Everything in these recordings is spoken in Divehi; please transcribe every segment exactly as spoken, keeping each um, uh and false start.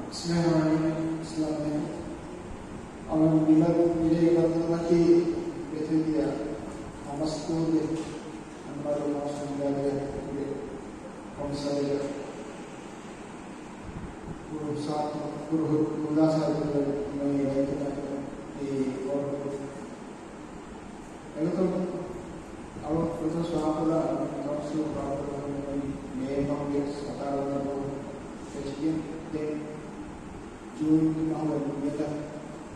ބިސްމިﷲިއްރަޙްމާނިއްރަޙީމް. އަޅުގަނޑު މި ބަ-، މިރޭގެ ބައްދަލުވުމަކީ ވެތިވެދިޔަ ހަމަސްދުވަހުގެ އަންމާރު މާސް ހިނގާދިޔަ ކޮންސަލްގެ ކުރު ސާ-، ކުރު ހު-، ހުދާ ސާދަ މި ރައްޔިތުންނަށް އެ ފޯރު އެގޮތުން އަޅު ފުރަތަމަ ސުވާލުކޮށްލާ ކައުންސިލް ފާހަގަކުރައްވަނީ މޭ މަހުގެ ސަތާރަ ވަނަ ދުވަހު ފެށިގެން ދެން ޖޫން މަހުގެ ނިޔަތަށް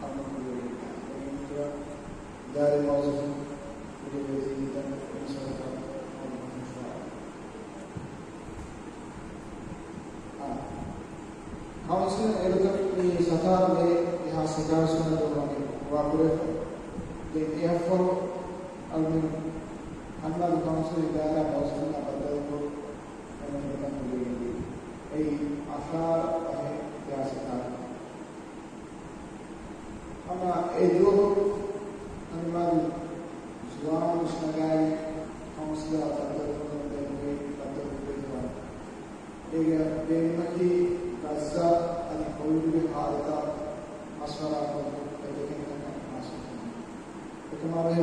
އަޅުގަނޑު ކުރިއަށް ގެންދާނެ. އެގޮތުން އިދާރީ މުވައްޒަފުން ކުރިއަށް ވެދިޔަ މިތަން މި ސަރަކާރު އަޅުގަނޑު ސުވާލު. އާ. ކައުންސިލުން އެގޮތަށް މި ސަތާރަ މޭ ދެހާސް އެކާވީސް ވަނަ ދުވަހު ވާކުރެވިފަ. ދެން އެއަށްފަހު އަޅުގަނޑު އަންމާދު ކައުންސިލުން ދާއިރާ މުވައްޒަފުންނާ ބައްދަލުކޮށް އަޅުގަނޑު މިތަން ކުރިއަށް ގެންދިޔަ. އެއީ އަށާރަ ފަހެއް ދެހާސް އެކާވީސް. ހަމަ އެ ދުވަހު އަންމާދު ޒުވާނުން ވެސް ނަގާއި ކައުންސިލަށް ބައްދަލުކުރަން ބޭނުންވެ ބައްދަލުކުރެވިފަ. އޭގެ ބޭނުމަކީ ގައްޒާ އަދި ކޮވިޑުގެ ހާލަތާ މަޝްވަރާކޮށް އެ ދެކެން ތަކަށް މާސް ހިފުން. އެކަމާބެހޭ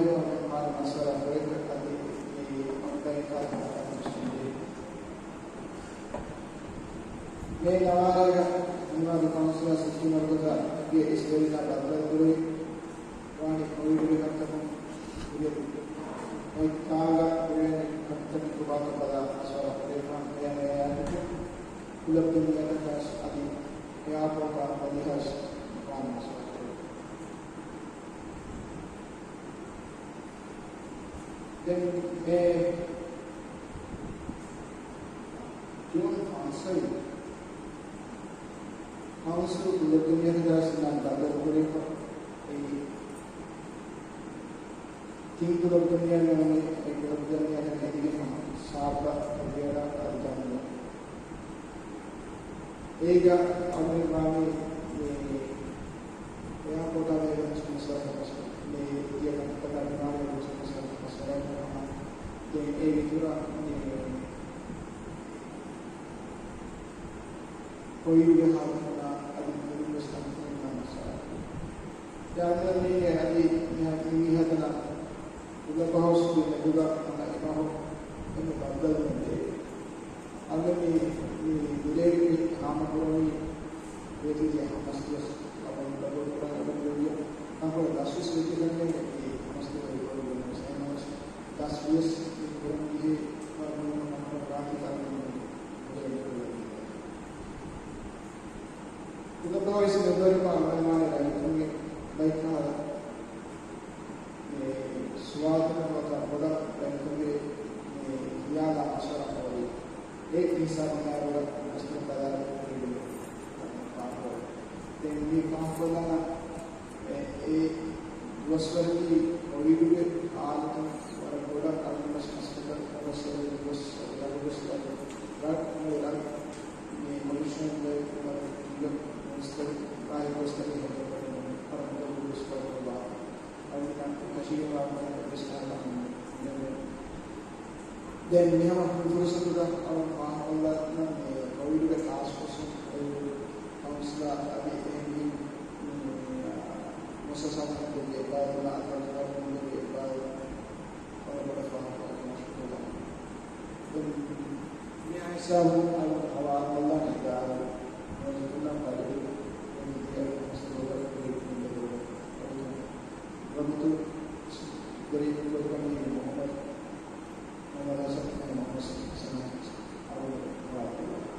މާ މަޝްވަރާ ކުރެވިފަ އަދި މި އޮންލައިން ކާ މޭ ނަވާރަގަ މިވާގެ ކައުންސިލާ ސިޓީ މަރުކަޒާ ގެ އިސްވެރިންނާ ބައްދަލުކުރެވި ވާނީ ކޮވިޑުގެ ކަންތަކުން ކުރިއަށް އޮތް ކާގަ ކުރެވޭނެ ކަންތައް ކޮބާތޯ ބަލާ މަޝްވަރާ ކުރެވިފަ. އެހެން އެއާއެކު ކުލަބްގެ ނިޔަތަކަށް އަދި އެއާޕޯޓާ ބަލިހަށް ވާން މަޝްވަރާ ކުރެވި. ދެން މޭ ޖޫން ފަންސަވީސް ކައުންސިލް ކުލަބްގެ ނިޔަތަކަށް ސިނާން ބައްދަލުކުރެވިފަ. އެއީ ތިން ކުލަބްގެ ނިޔަތަށް ނޫނީ އެ ކުލަބްގެ ނިޔަތަށް އެދިގެން ހަމަ ސާބްގަ ތަރުބިޔަތާ އަދި ޖަމްއިއްޔާ. އޭގަ އަޅުގަނޑު ވާނީ މި އެއާޕޯޓާ ބެހޭ މައްސަލަ ތަކަށް މި ދިޔަ ކަންތަކާ ދިމާވެ މައްސަލަ ތަކަށް މައްސަލަ ހަމަ ދެން އޭގެ ތުރަށް މި ކޮވިޑުގެ ހާލަތުން އަދި މި ވެސް ކަންތައް މައްސަލަ ދާދަ މީގެ އަދި މިހާ މިހާތަނަށް ކުލަބް ހައުސްގެ މެދުގަ ހަމަ އެބަހު އެންމެ ބައްދަލުވުމެއް ދޭ. އަދި މި، މި ދުރޭގެ ހާމަކުރަނީ ވެތިދިޔަ ހަމަސް ދުވަސް އަޅުގަނޑު ބައްދަލުކުރަން އެބަ ކުރެވިއްޔާ. ތަންކޮޅެއް ދަސްވެސް ވެއްޖެ ކަންނޭނގެ އެ ހަމަސް ދުވަސް އެބަ ކުރެވިއްޔާ. އެހެންނަމަވެސް ދަސްވިޔަސް މި ކުރަން ޖެހޭ ވަރަށް މުހިންމު ކަންކަން ވާތީ ތައް މި ދުރޭގެ ކުރެވިއްޔާ. ކުލަބް ހައުސް މެދުވެރިކޮށް އަޅުގަނޑުމާ ރައްޔިތުންގެ ބައެއް ކަހަލަ، އެ، ސުވާލުތަކަށް ވަތަ ބޮޑަށް ރައްޔިތުންގެ، އެ، ޚިޔާލާ މަޝްވަރާ އެ ހިސާބުން ބޮޑަށް މަސްތަކަ ބަލާލަ ކުރެވިގެން ފާހަގަކޮށް. ދެން މި ފާހަގަކޮށްލާނަ، އެ، އެ ދުވަސްވަރަކީ ކޮވިޑުގެ ހާލަތުން ވަރަށް ބޮޑަށް އަޅުގަނޑު މަސް މަސްތަކަށް އަވަސްވެ ދުވަސް ރަށް ރަށް މި މައިޝަން ލައިފް މަރު މުންސިޕަލް ބާހި ގޮސްތަކެއް ހެދުން ވަރަށް މުދަލު ގޮސް ކޮޅުކޮޅު ވާ. އަޅުގަނޑު ކަށިގެން ވާ ކަންތައް ވެސް ހާލަ ހަމަ. ދެން މިހަމަ މި ފުރުސަތުގަ އަޅުގަނޑު ފާހަގަކޮށްލާނަން މި ކޮވިޑުގެ ޓާސްކް ފޯސް އެ ކައުންސިލާ އަދި އެހެން މި، މި، މުއައްސަސާތަކުގެ އެއްބައި ދުލާ އަދި އަދި އެއްބައި ވަރަށް ބޮޑަށް ފާހަގަކޮށްލާނަން. ދެން މި ހިސާބުން އަޅުގަނޑު ހަވާލުކޮށްލާނަން އިދާރާ މުވައްޒަފުންނަށް ބަލިކުރި ދެން މިދިޔަ މަސްތުވަރަށް ވަގުތު ދަރިން ކޮށްކަނީ މުހައްމަދު މުހައްމަދު ހަސަން އަދި މުހައްމަދު ސަނާ އަޅުގަނޑު ހަވާލުކޮށްލާނަން.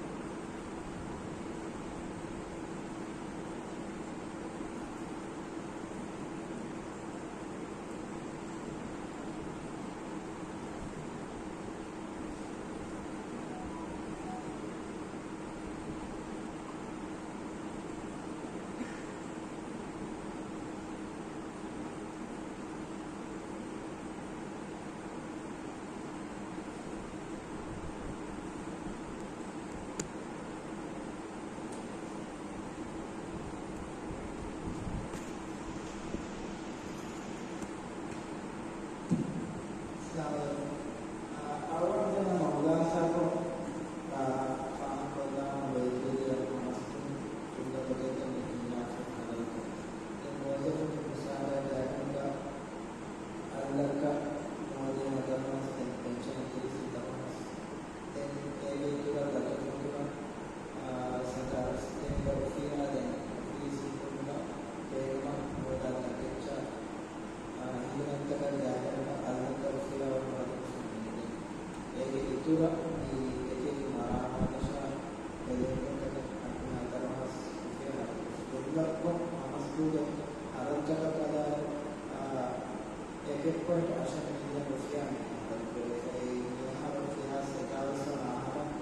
އަށަށް މިދިޔަ ރުފިޔާ މި ހަރަދު ކުރެވިފައި، މިއަހަރު ދެހާސް އެކާވީސް ވަނަ އަހަރަށް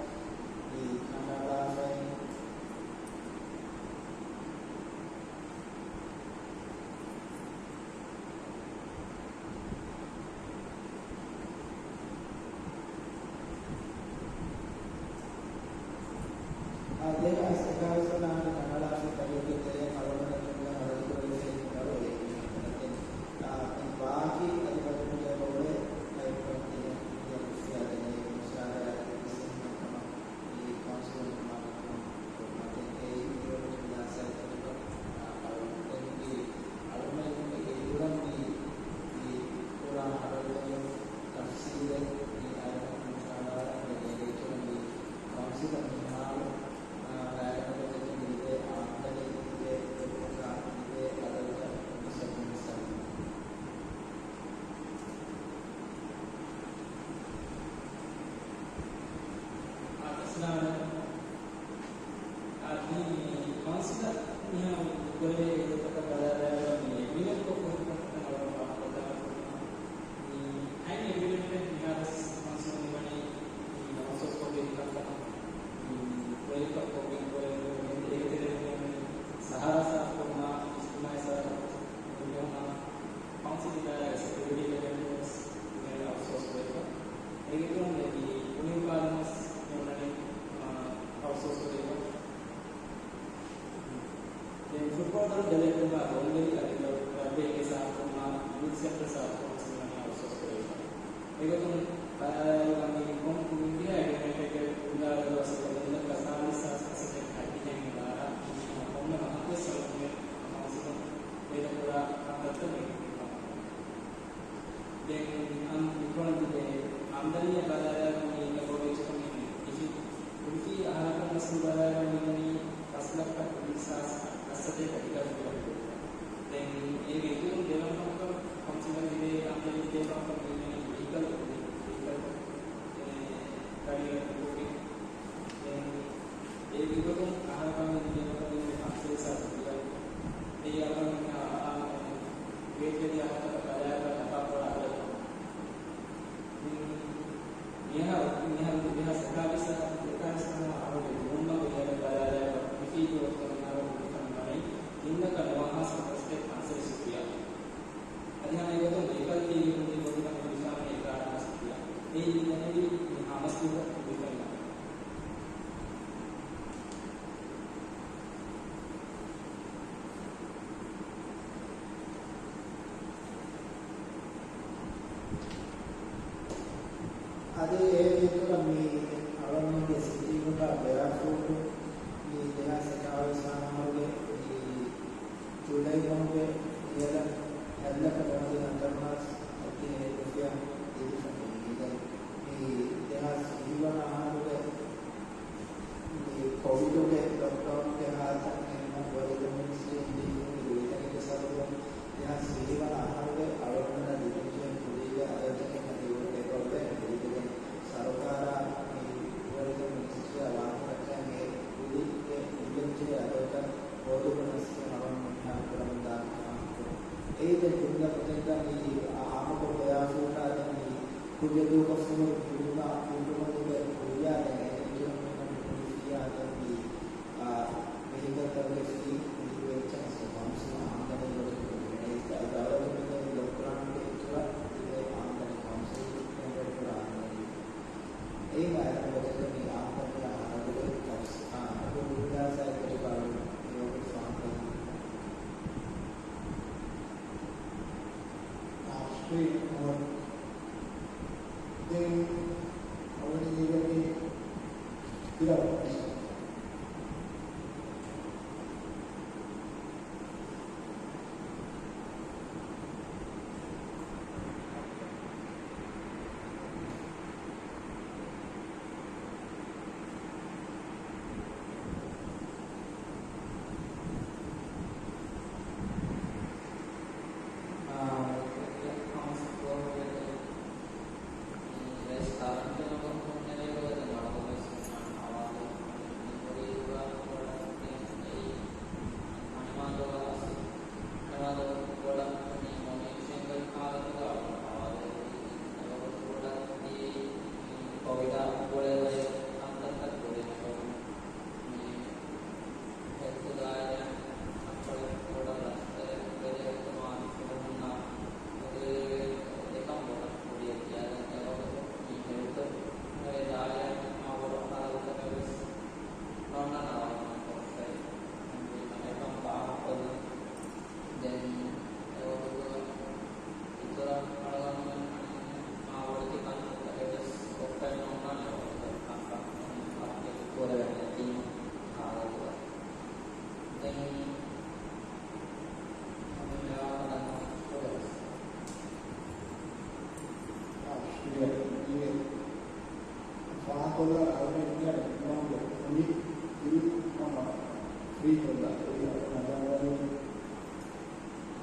މި ކަނޑައަޅާފައި. އާ، ދެހާސް އެކާވީސް ވަނަ އަހަރު ކަނޑައަޅާފައި ތަރިއަކީ ތެރެއަށް އަޅުގަނޑަށް ތިން ހަރަދު ކުރެވިފައި ކުޑަވެ އެ މި ހަނދަނަށް. އާ، މި ބާކީ އަދި ބަދަލު ޖައްވައުޅޭ އައިކުރަން ދިނެ މި ރުފިޔާ ދެނެ މުޝާރަ އެއްވެސް ނެތް ކަމަށް މި ކައުންސިލުން މައުލޫމާތު ކުރުމަށް އެ އިރު ވިލާސް އައިކުރަން އަޅުގަނޑު އެ އިރު މި ކުރާ ހަރަދު ތަފްސީލެއް މި އައިކުރަން މި ކައުންސިލަށް މިހާރު ބައިގަނޑު ގޮތަކީ ލިބޭ އާމްދަނީ ލިބޭ ދޮގުތަކާ ލިބޭ ބަދަލުތައް މިސް މިސް އާ، އަސްލާން، އާ، ދީ ކައުންސިލަށް މިހާރު ކުރެވޭ އެއްގޮތަކަށް ބަލާލާއިރު މި އެގްރިމެންޓްކޮށް ކުރިކަންތައް އަޅުގަނޑު ވާހަކަ ކޮށްދާނެ. މި އައިން އެގްރިމެންޓެއް މިހާރު ވެސް ކައުންސިލުން ލިބަނީ މި އައުޓްސޯސް ކޮށްގެން ކަންކަމަށް. މި ވެރިކޮށް ކޮށްގެން ކުރެވޭ އޭގެ ތެރެއިން ސަހާރާ ސާފުކުރުމާ، އިޖްތިމާޢީ ސަރަހައްދު ނުޖެހުމާ، ކައުންސިލް އިދާރާގެ ސެކިއުރިޓީ އެޖެންޓުން ވެސް އައުޓްސޯސް ކުރެވިފަ. އޭގެ އިތުރުން ދެން މި ކުނި އުފާލުން ވެސް މި އޮންނަނީ، އާ، އައުޓްސޯސް ކުރެވިފަ. ދެން ފުޓްބޯޅަ ދަރު ދެލެއްކުމާ ގޮންވެލި އަދި ރައްބޭގެ ސާފުކުރުމާ، ޔޫތު ސެންޓަރ ސާފުކުރުމާ ސިންވަނީ އައުޓްސޯސް ކުރެވިފަ. އެގޮތުން ބަލާލާއިރު މި ކޮން ކުނި މިދިޔަ އެގްރިމެންޓެއްގެ ހުންދާ ދުވަސް ކޮލެންދަ ކަސާލި ސާސް އަސަތެއް ހައްދިހެން ހިނގާރާ މި ކޮންމެ މަހަކުވެސް އަޅުގަނޑުމެން ކައުންސިލުން ބޭތަކުރާ ކަންތައްތައް މި ކުރިފަ. ދެން އަން މިކޮޅަށް ތިބޭ އާމްދަނީއަށް ބަލާލާއިރު މީ އެކަކޯ ވެއްޖެކަމެއް ނެތް. ކުރިފި އަހަރަކަށް މަސް ބަލާލާއިރު މިދަނީ ފަސް ލައްކަ ކުރީ ސާސް އައްސަތޭކަ އެކަ ފިލަން ކުރިފަ. ދެން އޭގެ އިތުރުން ދެވަނަ ކަމަކަށް ކައުންސިލަށް ލިބޭ އާމްދަނީ ދެ ބާކަށް މިދަނީ ވެހިކަލް، ވެހިކަލް، އެ، ގަޑިއަށް ދޫކޮށްގެން. ދެން އޭގެ ގޮތުން އަހަރަކަށް މި ލިބޭ ބަކަށް ދިން ފަންސަވީސް ސާސް ރުފިޔާ. އެއީ އަޅުގަނޑު މިހާ އާ، ގޭޓްގެ ދިޔަ ހަތަރަ ބަލާއިރު ލަފާކުރާ އަދަދު. މިހާރު، މިހާރު ދެހާސް އެކާވީސް އަހަރުގެ ޖޫން މަހުގެ އެހެން ބަލާލާއިރު، މި ފީގެ ވަގުތު މިހާރު ހުރިކަން ވަނީ، ތިން ލައްކަ ނުވަ ހާސް ފަންސަވީސް ހަތްސަތޭކަ ފަންސަވީސް ރުފިޔާ. އަދި ހަމަ އެގޮތުން ވެހިކަލް ފީގެ ހުރި ވަގުތު ހުރިކަން ވަނީ އެކާވީސް ހާސް ރުފިޔާ. އެއީ މި ދެންނެވި މި ހާމަސް ދުވަހު ހުރި ފައިނަ. އަދި އޭގެ އިތުރަށް މި އަޅުގަނޑުމެންގެ ސިޓީގަ ބެއާފޫޓު މި ދެހާސް އެކާވީސް އަހަރުގެ މި ޖުލައި މަހުގެ ރިޔަލަށް ހަތް ލައްކަ ނުވަދިހަ ހަތަރު ހާސް ހަތްދިހަ ރުފިޔާ ދީފަ މި ދެން މި ދެހާސް ވިހި ވަނަ އަހަރުގެ މި ކޮވިޑުގެ ލޮކްޑައުންގެ ހާލަތަށް އެހެންނަމަ ވަރުގެ މިނިސްޓްރީން ދީފަ މި ރުއިތަކެއްގެ ސަބަބުން ދެހާސް ވިހި ވަނަ އަހަރުގެ އަޅުގަނޑަށް ލިބެންޖެހޭ ކުލީގެ އަދަދުތަކެއް ނެތި އުޅުން އެކައުލެއް ހެދިގެން ސަރުކާރާ މި ވަރުގެ މިނިސްޓްރީއާ ވާހަކަ ދައްކަން އެ ކުލީގެ ލިބެންޖެހޭ އަދަދުތައް ހޯދުމަށް ނަސްކި މަރުން މިހާރު ކުރަމުންދާ ފާހަގަކުރުން. އެއީ ދެން ތިން ލައްކަ ތެއްގަ މި އާއްމުކޮށް ބެއާފޫޓާ ދެން މި ކުއްޖެއް ދޫކޮށްފަހުރި ކުރިމަ ކުއްޖުމަށް ލިބޭ ކުއްޔާ ދެން އެ އެންޖީއޯ މީހުން ކުރިފިޔާ ދެން މި، އާ، ވެހިކަލްތަކުގެ ފީ މި ލިބޭ އެއްޗެއް ކައުންސިލުން އާމްދަނީ ގޮތުން ކުރިގެން އެއީ ދައުލަތުން މި ލޮކްޑައުންގެ އިތުރަށް ލިބޭ އާމްދަނީ ކައުންސިލް ޖެނެރޭޓް ކުރާ އާމްދަނީ. އެއީ މާތް ގޮތަކަށް މި އާމްދަނީއާ ހަރަދުގެ ތަފްސީލް، އާ، އަދު ހުރިދާސާއި ކޮޓިކާރު މިވަގުތު ފާހަގަކޮށްލީ. އާ، ޝްކުރިއްޔާ އަހްމަދު. ދެން އަޅުގަނޑު ލިބެނީ ފިލަވަ. އާ، ކައުންސިލް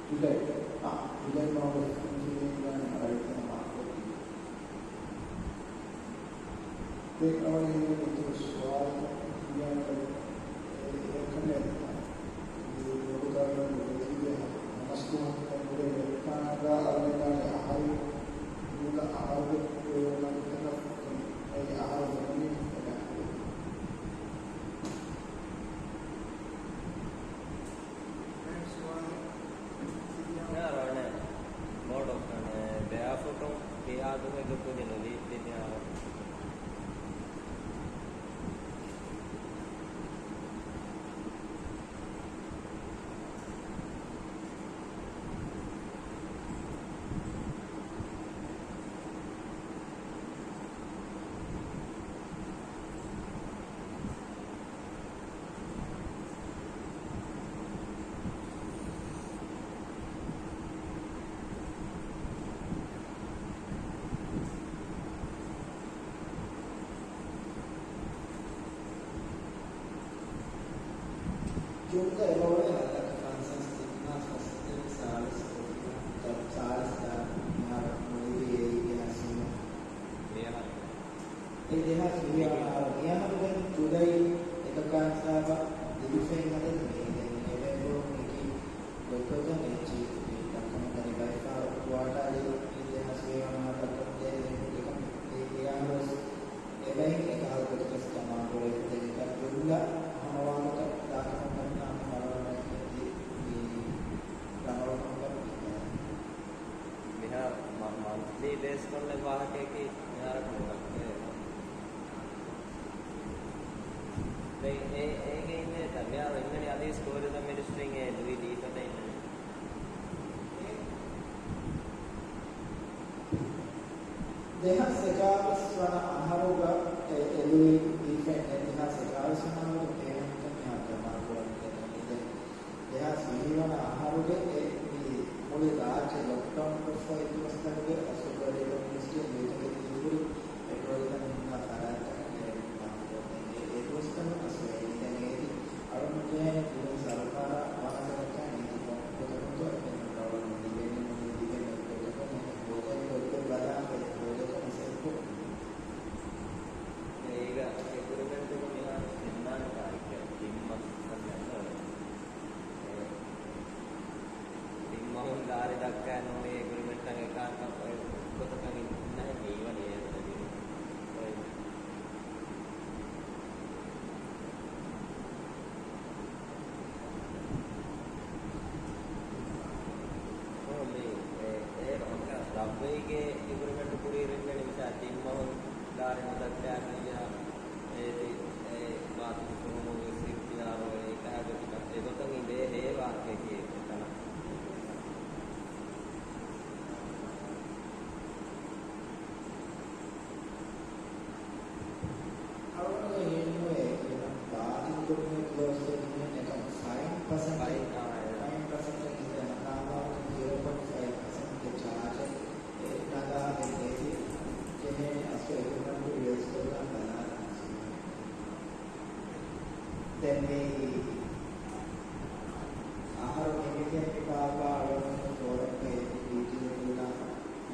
ޖުލައި، އާ، ޖުލައި މަހުގެ ފެންސިލް އިންގާނެ ރައްޔިތުންނަށް މާކޮށްދީ. ދެން އަވަހަށް އިތުރު ސުވާލު އިންގާނެ އެކަމެއް ނުވަތަ މި ދޮރުދާރު ދެތިބޭ ހަމަސްކޮށް ކަންބޮޑުވެ ވެއްޓާނަގާ އަޅުގަނޑާގެ އަހަރު ނުލަ އަހަރުގެ ކުރެވުނަށް އެ އަހަރު ނުވަނީ އެބަ މިހާރު އަނެއް މޯޑު އަނެއް ބެއާފުޓުން ކިހާ ދުވަހެއްގެ ކުދިން ލީބިދިން މިހާރު. ޖޫންގަ އެބައުޅޭ ހަތަރަކަށް ފަންސާސް ތިން ހާސް ފަސް ސާޅީސް ކޮޓީ، ސާޅީސް ދާ މިހާރު ނުލިބި އެއީ ދެހާސް ވިހި ވަނަ އަހަރު. އެ ދެހާސް ވިހި ވަނަ އަހަރު މިއަހަރު ދެން ޖުލައި އެކަކާ ހިސާބަށް ލިބިފައި އަދަދު މި ދެން އެ މެމްބަރުން އެކި ގޮތްގޮތުން އެއްޗިހި ދައްކަމުން ދަނީ ބައެއްފަހަރު ކުއާޓާލީ މި ދެހާސް ވިހި ވަނަ އަހަރު ދައްކަމުން ދޭ ދެން އެކަމެއް އެ އަހަރުވެސް އެބައިން އެކަހަލަ ގޮތަކަސް ޖަމާކުރެވި ދެން އެކަން ޖުމްލަ ހަމަވާގޮތަށް ދާކަމަށް ދަންނާނެ މަރުވަނަ އެއްޗެއް މި ރަނގަޅުކަމަކަށް މި ދަނީ. މިހާރު މަ-، މަންތްލީ ބޭސްކޮށްލެއްވި ވާހަކައަކީ މިހާރަކު ނުދައްކައެވެ. ދެން އޭ-، އޭގެ އިންނޭތަ މިހާރު އިންނަނީ އަދިވެސް ޓޫރިޒަމް މިނިސްޓްރީން އެ ލުއި ދީފަދަ އިންނަނީ. ދެހާސް އެކާވީސް ވަނަ އަހަރުގަ އެ-، އެ ލުއި ދީފައިން ދެހާސް އެކާވީސް ވަނަ އަހަރުގެ ޕޭމަންޓްތައް މިހާރު ޖަމާކުރަން ދެން ދެހާސް ވިހި ވަނަ އަހަރުގެ އެ މި މުޅި ރާއްޖެ ލޮކްޑައުން ކޮށްފަ އެދުވަސްތަކުގެ އަސްލު ޓޫރިޒަމް މިނިސްޓްރީ ލުއިތަކެއް ދީފުރި އެ ޓޫރިޒަމް ހިންގާ ފަރާތްތަކަށް ނެރެން މާކުކޮށްދޭން އެ އެދުވަސްތަކުން އަސްލު އެ ދެން އޭތި އަޅުގަނޑު ޖެހޭނެ ކުރިން ސަރުކާރާ ވާހަކަ ދައްކާ ނީތި ކޮން ގޮތަކުންތޯ އެ ޕޭމަންޓް ރަނގަޅު ނުލިބޭނެ ނުލިބޭނެ ގޮތަކުން އެ ގޮތަށް ގޮތްގޮތް ބަލާފައި ގޮތަކަށް ހިސަބު އޭގަ އެގްރިމެންޓުގަ މިހާރު ފެންނާނެ ތާރީޚެއް ތިން މަހު ކަންނޭނގެ. ތިން މަހުން ލާރި ދައްކާ ނޫނީ އެގްރިމެންޓަށް އެކާންކަން އޮތް ގޮތަކަށް އިންނަހެން ހީވަނީ އޭރު ދެން. މި އޭރު ރަށްވެއިގެ އެގްރިމެންޓު ކުރިއިރު އިންނަނީ މިސާ ތިން މަހުން ލާރި ނުދައްކާ ކިޔާ އޭތި އެ ބާތިލް ކުރުމުގެ ސިއްތިއާރޯ އެކަހަލަ ގޮތަކަށް އެގޮތަށް އިނދޭ ހޭ ވާހަކައަކީ އެތަނަށް. އަޅުގަނޑުގެ ހިންނުވޭ ކިޔަން ބާތިލް ކުރުމެއް ކްލޯސް ދެންނެ ނެކަމް ފައިން ޕަސެންޓެއް، ފައިން، އާ، އެ. ފައިން ޕަސެންޓެއް ހިސާބަށް ނާމާވެގެން ޒީރޯ ޕޮއިންޓް ފައިވް ޕަސެންޓް ޗާޖެއް އެ ނަގާގެން އޭތި ޖެހޭނެ އަސްލު އެގްރިމެންޓު ރިވައިޒް ކޮށްލާން ބަލާލަން. ދެން މި އަހަރު ނިމިގެން މި ބާއްވާ އަޅުގަނޑު ފޯރަމްގައި އެ ވީޑިއޯ ކޮށްލާ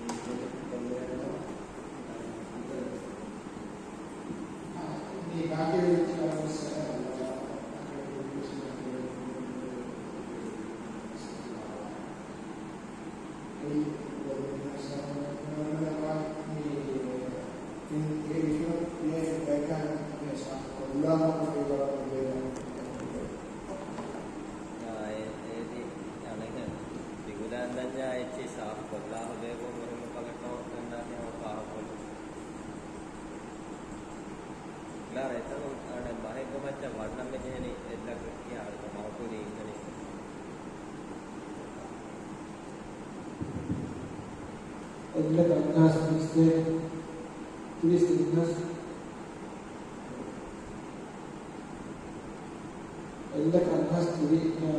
މި ޕްރޮޖެކްޓް ކޮށްލެވެން ދޯ. މި ބާކީ ވެއްޖެ އަޅުގަނޑު އާ، އެ-، އޭތި އަނެއްހެން ދިގުލާން ދަންޏާ އެއްޗެއް ސާފު ކޮށްލާފަ ބޭބޯ މުހިންމު ކަމެއް ކަމަށް ފެންނާތީ ހަމަ ފާހަގަކޮށްލުން. މިހާރު އެތަނުން އަނެއް މަހެއްގެ މައްޗަށް ވަންނަން މި ޖެހެނީ އެއްލަކު ކިޔާ އަޅުގަނޑު މަހުކުރީ އިންނަނީ. އެއްލަކު އަށް ހާސް ތިރީސް ދޭއް، ތިރީސް ތިން ހާސް، އެއްލަކު އަށް ހާސް ތިރީސް، އާ،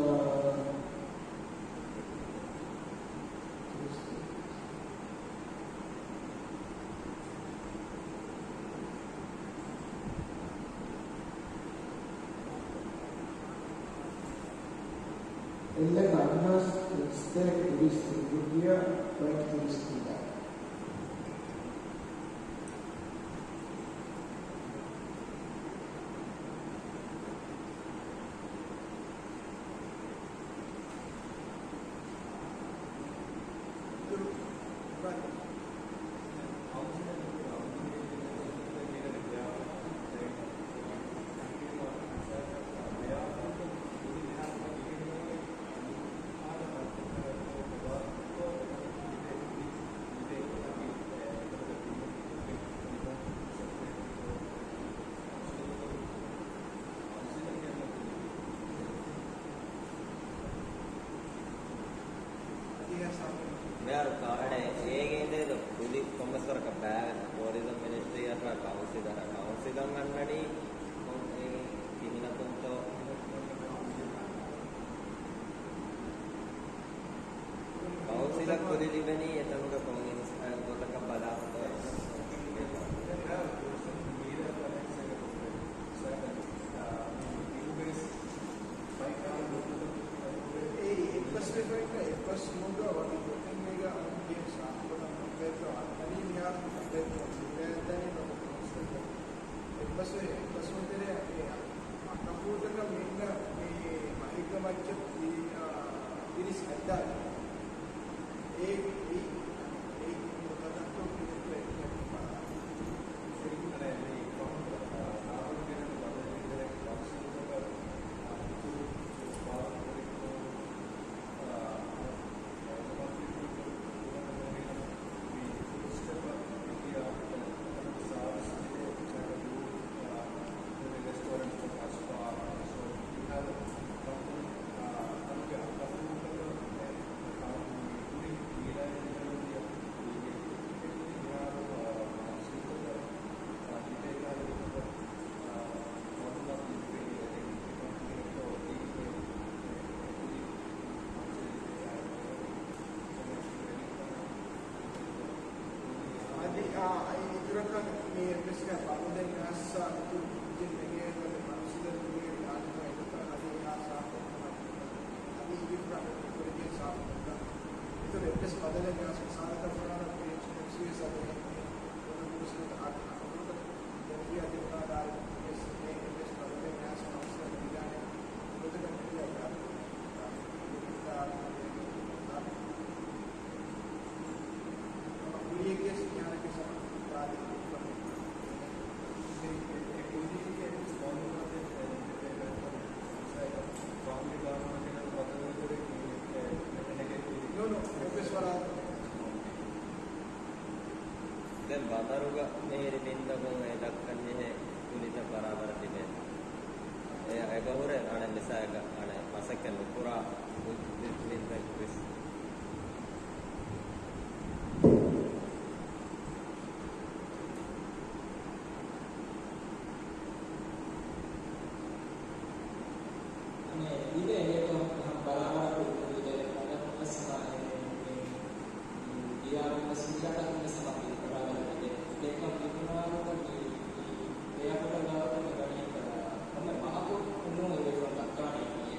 އެއްލެން އަންނަސް އިންސްޓޭޓް ޕޮލިސް ތިބި ގުރުޕްގެ ބައެއް ޕޮލިސް ކިޔާ. މިހާރު ކާޑެއް އޭގެ އިނދެއިދޯ ކުލި ކޮންމެސް ވަރަކަށް ބައިވެސް ޓޫރިޒަމް މިނިސްޓްރީއަށް ކައުންސިލަށް، ކައުންސިލަށް އަންނަނީ ކޮން އެ ކިހިނަކުންތޯ؟ ކައުންސިލަށް ކުލި ލިބެނީ އެތަނުގެ ކޮން އިންސް-، ގޮތަކަށް ބަލާފަ. އެއީ އެއްބަސްވެފައިން އެއްބަސްވުމުގަ ވަކި ގޮތެއްގަ އަންގެ ސާފުކޮށް ނުކުރެއްވި އަންނަނީ މިހާރު ނުކުރެއްވި އަންނަނީ މިހާރު އެއްބަސްވެ-، އެއްބަސްވުންތެރޭ އަންގެ އަކަފޫތަކަށް މި އިންނަ މި މަހެއްގަ މައްޗަށް ތި-، އާ، ތިރީސް ހަތްދާނެ. އެ، އެ، އެ، އެ، އަދި، އާ، އިތުރަކަށް މި އެއްވެސް ބަދަލެއް ނާސްސާ އިތުރު ކުއްޖެއް ނެގޭ ބަލި މަނުސިލަ ދުނިޔޭ ދާނެތޯ އެތަކަށް އަދި އެހާ ސާފު އަދި އިތުރަކަށް ކުރެއްވިޔަ ސާފުކޮށް. އިތުރު އެއްވެސް ބަދަލެއް ނާސް މިސާލަކަށް ފަރާނަ ޕީއެޗްޑީސީ ވެސް އަދި އެ މުސްލިމް އާ ދެން ވެސް ދެން ބަނދަރުގަ މިހިރި ބިންދަގުން އެ ދައްކަންޖެހޭ ކުލިތައް ބަރާބަރަށް ތިބޭ. އެ އެބަހުރޭ އަނެއް މިސާލަކަށް އަނެއް މަސައްކަތް ނުކުރާ ބިންދެއް ވެސް. އަނެއް ލިބޭ އެއް ބަރާބަރަށް ކުރި ލިބޭ ބަލަން ވެސް ހަމަ އެ ދިޔާރުން ވެސް މިކަންކަން ވެސް ހަމަ ބިން ބަރާބަރަށް ލިބޭ. ދެން ކަން ބިން ބުނާވަރުގަ މި އެއާޕޯޓަށް ލާވަރުގަ މި ވަނީ ކަލާ ކޮންމެ މަހަކު ނޫން އެވެފަ ދައްކާނެ އެނގޭ.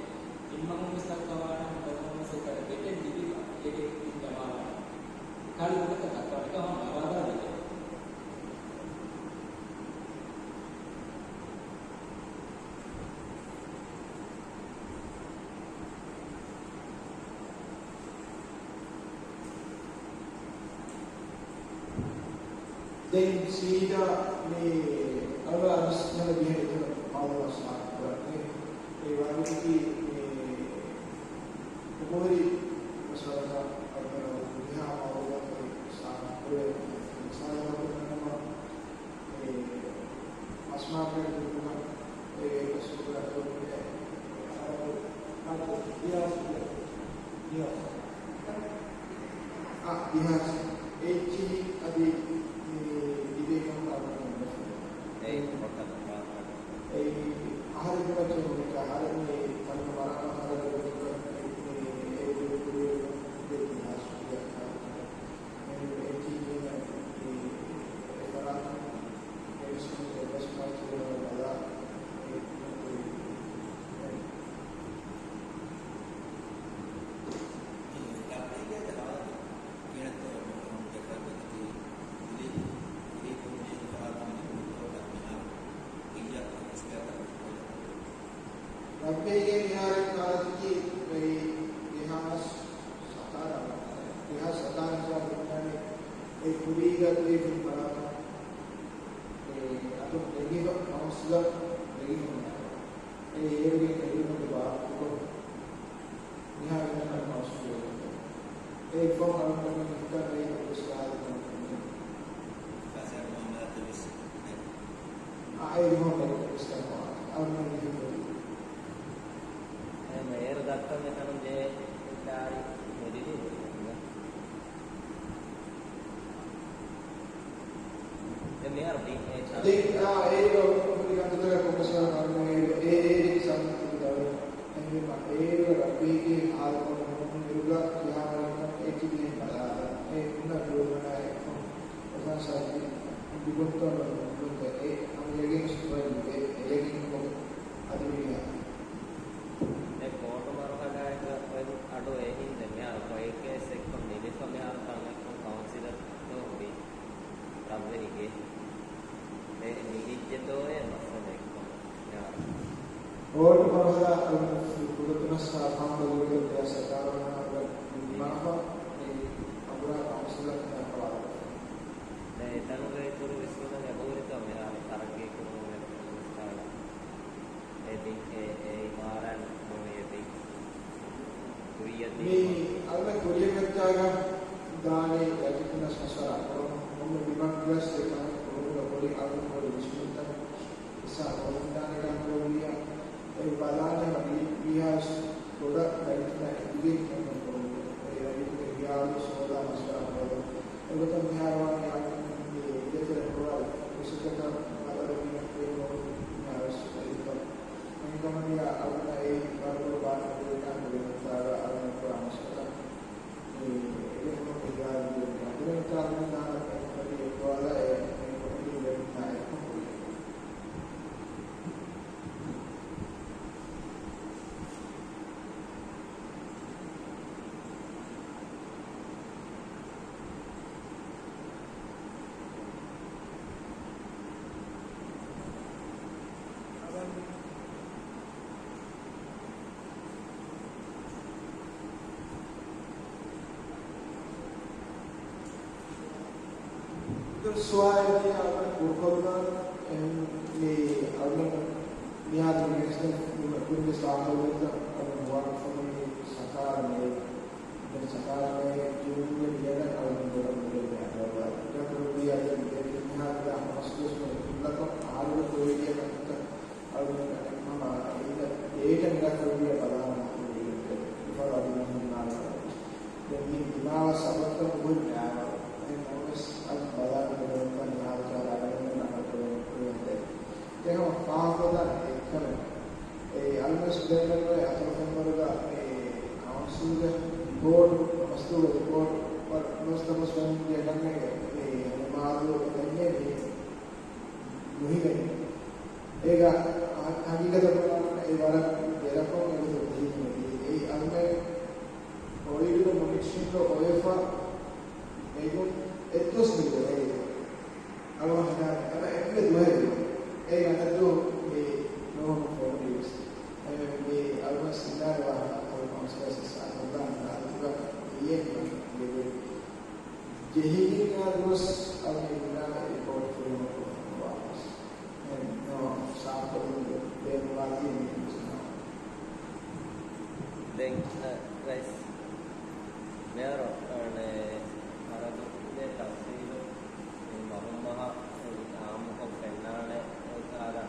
ތިން މަހުން ވެސް ދައްކަވާނަމަ ބަލަމުން ވެސް އެކަލަ ދެކެން ލިބިފަ އޭގެ ތިން ދަމާވާނެ. ކަލު ގޮތަކަށް ދައްކާނެ ކަމަށް ބަރާބަރަށް ލިބޭ. ދެން ސީދާ މި އަޅުގަނޑު އަދިސް ނަމަ ބިހޭ އެތަނަށް މައުލޫމާތު ސާފުކުރަން. އެ ވާގިދަކީ މި އުމުރީ މަސައްކަތް އަޅުގަނޑު ދިހާ މައުލޫމާތު ސާފުކުރެވޭ މިސާލަކަށް އެ އަސްމާ ބިން ދުއްލުމަ، އެ ރަސޫލު އަތޮޅުގެ އަރަބު އަދު ދިޔާސް ދިޔާސް. އާ، ދިޔާސް. އެއްޗިހި އަދި މި ދިވެހި ކަމުގަ އަރަބު އެ ހޮޓަލު. އެ އަހަރެން ދުވަސް އަހަރެން މި ތަން މަރާމާ ހަރަދު ދުވަސް މި އެ ދިވެހި ކުރިއެރުން ދިޔާސް ދިޔާސް. އެ އަތުން ނެގިފަ ކައުންސިލަށް ނެގިފަ މިއަށް. އެ އޭރުގެ އެގްރިމަންޓު ބާތިލްކޮށް، މިހާރު އިންނަން ކައުންސިލް އެ ފޯމް އަޅުގަނޑުމެން ހިފަން އެއީ އޮފީސް ގާތު ކަމަށް ފެނުނީ. އާ، އެ ފޯމް އެއް އަޅުގަނޑުމެން ހިފަން. އެހެން އޭރު ދައްކަން އެތަނުން ޖެހޭ ޑާރި މެދިލީ ބޮޑު. ދެން މިހާރު ބި-، އެ ޗާ-، ދެން، އާ، އޭރު ކުރި ކަންތައްތަކަށް ކޮންމެސް ވަރަށް މަރުމައިގެ އޭރު އެއް ސަމްތި ދަވެ. އެހެންވީމަ، އޭރު ރައްބީގެ ހާލު ކޮންމެ މީހުން އިރުގަ ކިހާވަރެއްކަން އެކި ބިހެން ބަލާލަން. އެ ހުންނަ ޖޫލަނާ އެއްކޮށް އެކަން ސައްޖި ދިގުންތޯ ނުކުންތެ އެ ހަމަ ޔަގީން ސުވައި ނުވޭ. އެ ޔަގީންކޮށް އަދި މިހާ ދެ ކޯޓު މަރުހަލާއެކަށް އޮތް އަޑު އެހިނދެ މިހާރު ކޮއެކޭސް އެއްކޮށް ނިމިފަ މިހާރު ތަން އެއްކޮށް ކައުންސިލަށް ދޯ ހުރީ ރަށްވެހިގެ އެ ނިހިއްޖެ ދޯ އެ މައްސަލަ އެއްކޮށް މިހާރު. ކޯޓު މަރުހަލާ އަޅުގަނޑު ފު-، ފުރަތަމަ ސާފާން ބަލިވެގެން ދެއަސް އަތާރަމަނާ އަޅުގަނޑު ނިމާފަ މި އަނބުރާ ކައުންސިލަށް މިހާރު ހަވާލުކޮށްފަ. ދެން އެތަނުގައި ކުރި ވިސްނުމެއް އެބަހުރިތޯ މިހާރު ތަރައްގީ ކުރުމުގެ މިސްކާލަ އެ ބިން އެ، އެ އިމާރާތް ނޫނީ އެ ބިން ކުރިޔަށް މި ދިނުމަށް. އަޅުގަނޑު ކުރިޔަށް ވެއްޖާގަ ދާނީ ރައްޔިތުންނަށް މަޝްވަރާ ކުރަމުން ކޮންމެ ބިމަށް ގެނެސް އެ ކަމެއް ކުރުމުގަ ކުރި އަޅުގަނޑު ކުރި ވިސްނުންތައް އިސާ ކޮމެންޓާނެ ކަންކޮށްވިޔަ. އެ ބަލާނެ ވަނީ ވީހާވެސް ބޮޑަށް ރައްޔިތުންނާ އެދިގެން ކަންކަން ކުރުމުގެ އެ ރައްޔިތުންގެ ހިޔާލު ސޯދާ މަޝްވަރާ ކުރެވުން. އެގޮތަށް މިހާރު ވާނީ އަޅުގަނޑު މި އިރަތެރެ ކުރާ ފުރުސަތަކަށް ބަދަލު ގިނަ ކުރިން ވަރު މިހާވެސް އެދިކަން. އެހެންކަމުން އަޅުގަނޑަށް އެއީ ވަރަށް ބޮޑު ބާރެއް ނުދެވޭކަން ގުޅިގެން ތާރާ އަޅުގަނޑު ކުރާ މަޝްވަރާ. މި އެގެ ހަމަ ކުރިއާ ދިވެހި އަނބުރެން ތާރުން ދާނަ ޕެންކަމި އެއްކޮޅާލާ އެ މި ކޮމިޓީ ލެވުން ނާއިފްކޮށް ކުރިއަށް. ސުވާލެއް އަޅުގަނޑު ކުރުކޮށްލާން. އެހެން މި އަޅުގަނޑު މިހާރު މި ނޭޝަނަލް މި ކުރިންވެސް ވާހަކަ ހުރިތަ އަޅުގަނޑު ނުވާ ކަމަށް ސަކާރަ މޭ، ދެން ސަކާރަ މޭ ޖޫންގެ މިއަދަށް އަޅުގަނޑު ދޮރަށް މިދެން މި އަދަވާ ކުރިއަށް މިހާރު ހަމަ ސުވެސް މެ ކުންނަކަށް އަހަރުގެ ކުރިގެ ކަންތައް އަޅުގަނޑު ހަމަ އިންނަ ޑޭޓަ މިރާ ކުރިއަށް ބަލާނަމަ ކުރިގެ މިފަދަ އަދި މިހެން ދިމާވާ ދެން މި ދިމާވާ ސަބަބުތައް މުހިން ނާވާ. އެހެން ނަމަވެސް އަދި ބަލާނަމަ ދެން މިހާރު ޗާރާ އަޅުގަނޑު ނަހަރު ކުރިއަށް ދެން އެހެން ފާހަގަކޮށްދާނެ އެއްކަމެއް. އެ އަޅުގަނޑު ސުދެންނަށް އަތޮޅު ފެންވަރުގަ އެ ކައުންސިލްގެ ރިޕޯޓު، މަސްތުގެ ރިޕޯޓު ވަރަށް ނުސްތަމަސް ވަންޖެހޭ ކަމެއް އެ ނިމާދޫ އެކަންޏެއް ނުހިމެނޭ. އޭގަ ހަ-، ހަގީގަތަށް ބުނާނަމަ އެ ވަރަށް ދެރަކޮށް އެގޮތަށް ދީގެން އެދީ. އެއީ އަޅުގަނޑު ކޮވިޑުގެ މޮނިޓަރިންގަ އޮވެފަ އެގޮތް އެއްދުވަސް މި ދުވަހެއް އަޅުގަނޑު ހަދާނެ ކަމަށް އެންމެ ދުވަހެއް އެ އަތަށް ދުވަހު މި ނޯހަމަ ފޯމު ވިޔަސް. އެ މި އަޅުގަނޑު ސިންނާރެ ވާހަކަ އަޅު ކައުންސިލަރ ސިއްސާ ކޮށްލާން ދާތުގަ އެއްޔެއް ނުވެ. ޖެހިގެން އާ ދުވަސް އަޅުގަނޑު ހުންނާނެ ރިޕޯޓް ފުރިހަމަކޮށްފަ ވާފަސް. އެ ނޯ ސާފުކޮށްލުމުގެ ބޭނުންވާތީ މި ކަން ސިނާ. ދެން، އަ، ރައީސް، މިހާރު، އަ، އަނެ، އަރަބު ދޭ ތަފްސީލު މި މަހުންމަހަށް އާއްމުކޮށް ފެންނާނެ އަދި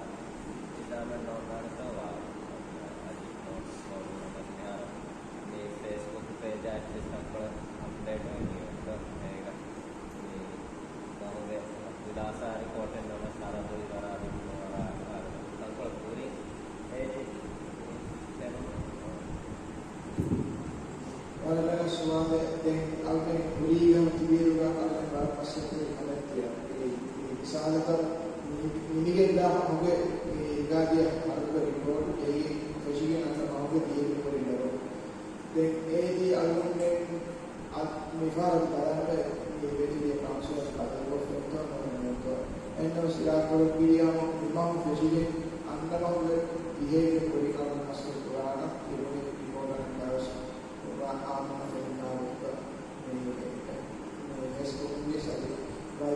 އިލްޒާމެއް ނޯންނާނެތޯ ވާ އަދި ނޯޓިސް ކޯލުން މިހާރު މި ފޭސްބުކް ޕޭޖާ އެއްޗެއް ތަންކޮޅެއް އަޕްޑޭޓް ވެގެން އިވެންތޯ އޭގަ މި މަހުގެ ހުލާސާ ރިޕޯޓެއް ނަމަ ސަރަދު އިވަރާ ދިން ވަރާ ތަންކޮޅެއް ކުރިން އޭތި ފެނުނު. ވަރަށް ރަނގަޅު ސުވާލެއް. ދެން އަޅުގަނޑު ކުރީގަ ތިބިއިރުގަ އަޅުގަނޑު ވަރަށް މަސައްކަތް ކަމެއް ތިޔަ. އެ، އެ މިސާލަކަށް މި-، މި-، މިގެންދާ މަހުގެ މި އިރުގާދިޔަ ހަރުދުގެ ރިޕޯޓް ޖެހިގެން ފެށިގެން އަންނަ މަހުގެ ދިޔަ ރިޕޯޓް އިންނަވަ. ދެން އޭތި އަޅުގަނޑުމެން އަދި މިފަހަރަށް ބަލާނަމޭ މި ވެދިގެ ކައުންސިލަށް ބަދަލުކޮށްފައިތޯ ނޫންތޯ. އެހެންނަމަވެސް އިރާދަކުރެއްވިއްޔާމު މިމަހު ފެށިގެން އަންނަ މަހުގެ ދިހައިގެ ކުރި އަޅުގަނޑު މަސައްކަތް ކުރާނަން ތިބުނީ ރިޕޯޓަށް ނަން ދާވެސް އާއްމުންނަށް ފެންނާނެ މި ހެސްކޮށްފައި ވަރަށް